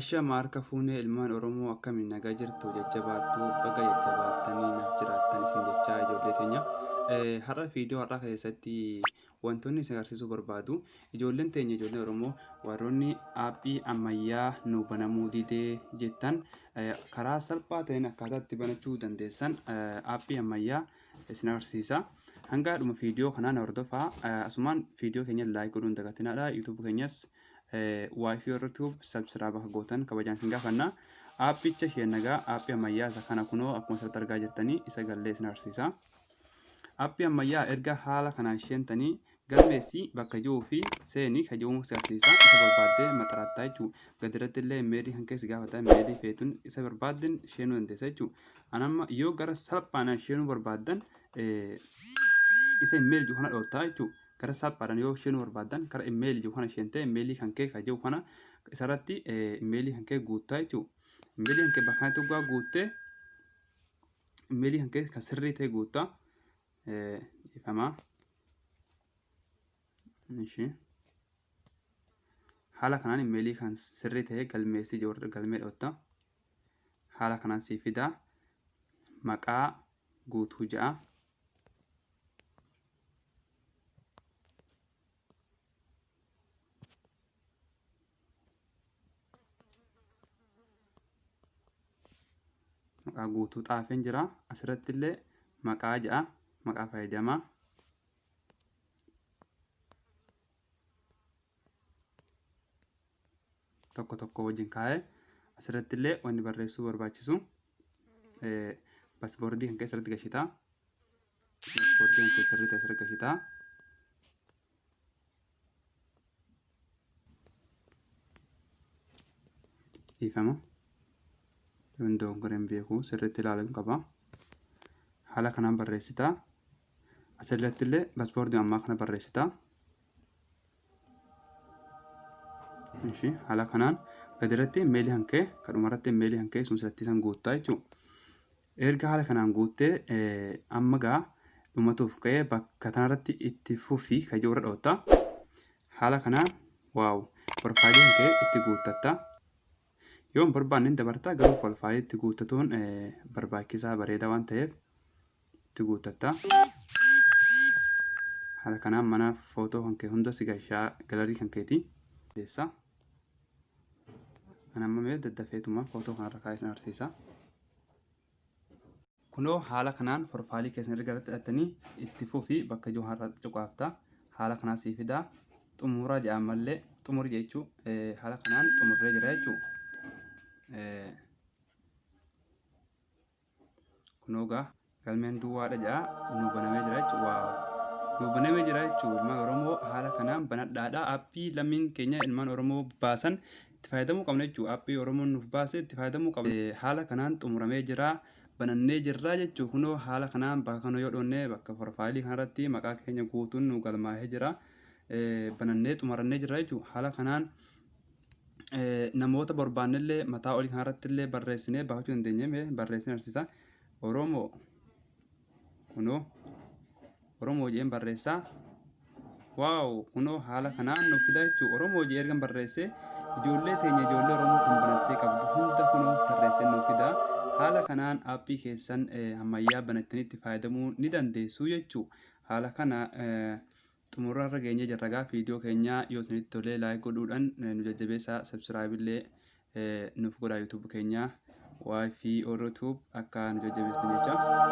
Ashama harka fuunee ilmaan Oromoo akkamiin nagaa jirtu jajjabaattuu baga jajjabaattanii naaf jiraattan isin jechaa ijoollee teenya. Har'a viidiyoo har'aa keessatti wantoonni isin agarsiisuu barbaadu ijoolleen teenya ijoolleen Oromoo warroonni aappii ammayyaa nu banamuu didee jettan karaa salphaa ta'een akkaataa itti banachuu dandeessan aappii ammayyaa isin agarsiisa. Hanga dhuma viidiyoo kanaa na hordofaa. Asumaan viidiyoo keenya like godhuun dagatinaadha. YouTube keenyas WiFi irratti subscribe akka gootan kabajaan isin gaafanna. Aappicha isheen nagaa aappii ammayyaa isa kana kunoo akkuma asirratti argaa jirtanii isa gallee isin agarsiisa. Aappii ammayyaa erga haala kanaan sheentanii galmeessi bakka jiruu fi seeni ka jiru si agarsiisa. Isa barbaaddee maxarattaa jechuudha. Gadi irratti illee meelii kan keessa gaafata meelii feetuun isa barbaadden sheenuu dandeessa jechuudha. Anamma yoo gara salphaan sheenuu barbaaddan isa imeelii jiru kana dhoottaa jechuudha. Gara salphaadhaan yoo sheenuu barbaaddan kara imeelii jiru kana sheentee imeelii kan kee ka jiru kana isarratti imeelii kan kee guuttaa jechuudha. Imeelii kan kee bakka kanatti dhugaa guuttee imeelii kan kee kan sirrii ta'e guuttaa dhiifamaa. Haala kanaan imeelii kan sirrii ta'e galmeessii jiru galmee dhoottaa. Haala kanaan sii fidaa maqaa guutuu ja'a. Maqaa guutuu xaafeen jira. Asirratti illee maqaa ja'a. Maqaa fayyadamaa. Tokko tokko wajjin kaa'ee asirratti illee wanni barreessuu barbaachisu paaspoortii kan keessatti gashitaa. Paaspoortii kan keessatti asirratti gashitaa. Dhiifama. Yoon dogoggoreen beeku sirriitti ilaaluun qaba. Haala kanaan barreessitaa. Asirratti illee paaspoortii ammaa kana barreessitaa. Haala kanaan gadi irratti meelii kan kee kadhuma irratti meelii kan kee sun sirriitti san guuttaa jechuudha. Erga haala kanaan guuttee amma gaa dhumatuuf ka'ee bakka kanarratti itti fufii kan jiru irra dhoottaa. Haala kanaan waaw profaayilii kan kee itti guuttatta. Yoo hin barbaanne dabartaa garuu profaayilii itti guuttatuun barbaachisaa bareedaa waan ta'eef itti guuttatta. Haala kanaan mana footoo kan kee hunda si gashaa galarii kan keeti. Deessa. Ani amma mee daddafeetuma footoo kanarra kaa'ee isin agarsiisa. Kunoo haala kanaan profaayilii keessan erga irratti hidhattanii itti fufii bakka jiru har'a cuqaafta. Haala kanaan sii fidaa. Xumuraa jedha ammallee xumuri jechuu haala kanaan xumurree jira jechuu. Kunoo gaa galmeen duwwaadha jedha nu banamee jira jechuu waaw. Nu banamee jira jechuu ilmaan Oromoo haala kanaan banadhaadha. Aappii lammiin keenya ilmaan Oromoo baasan itti fayyadamuu qabna jechuu. Aappii Oromoon nuuf baase itti fayyadamuu qabna. Haala kanaan xumuramee jira. Banannee jirra jechuu kunoo haala kanaan bakka kana yoo dhoonne bakka profaayilii kanarratti maqaa keenya guutuun nu galmaa'ee jira. Banannee xumurannee jirra jechuu haala kanaan namoota barbaannellee mataa olii kanarratti illee barreessinee baafachuu dandeenya. Mee barreessinee agarsiisa. Oromoo kunoo Oromoo jedheen barreessaa. Waaw kunoo haala kanaan nuuf fidaa jechuu Oromoo jedhee ergan barreessee ijoollee teenya ijoollee Oromoo kan banattee qabdu hunda kunoo tarreessee nuuf fidaa. Haala kanaan aappii keessan ammayyaa banattanii itti fayyadamuu ni dandeessu jechuu. Haala kana xumurra irra geenyee jirra gaa viidiyoo keenya yoo isinitti tolee like godhuudhaan nu jajjabeessaa subscribe illee nuuf godhaa YouTube keenya WiFi Oro Tube akka nu jajjabeessitan jecha.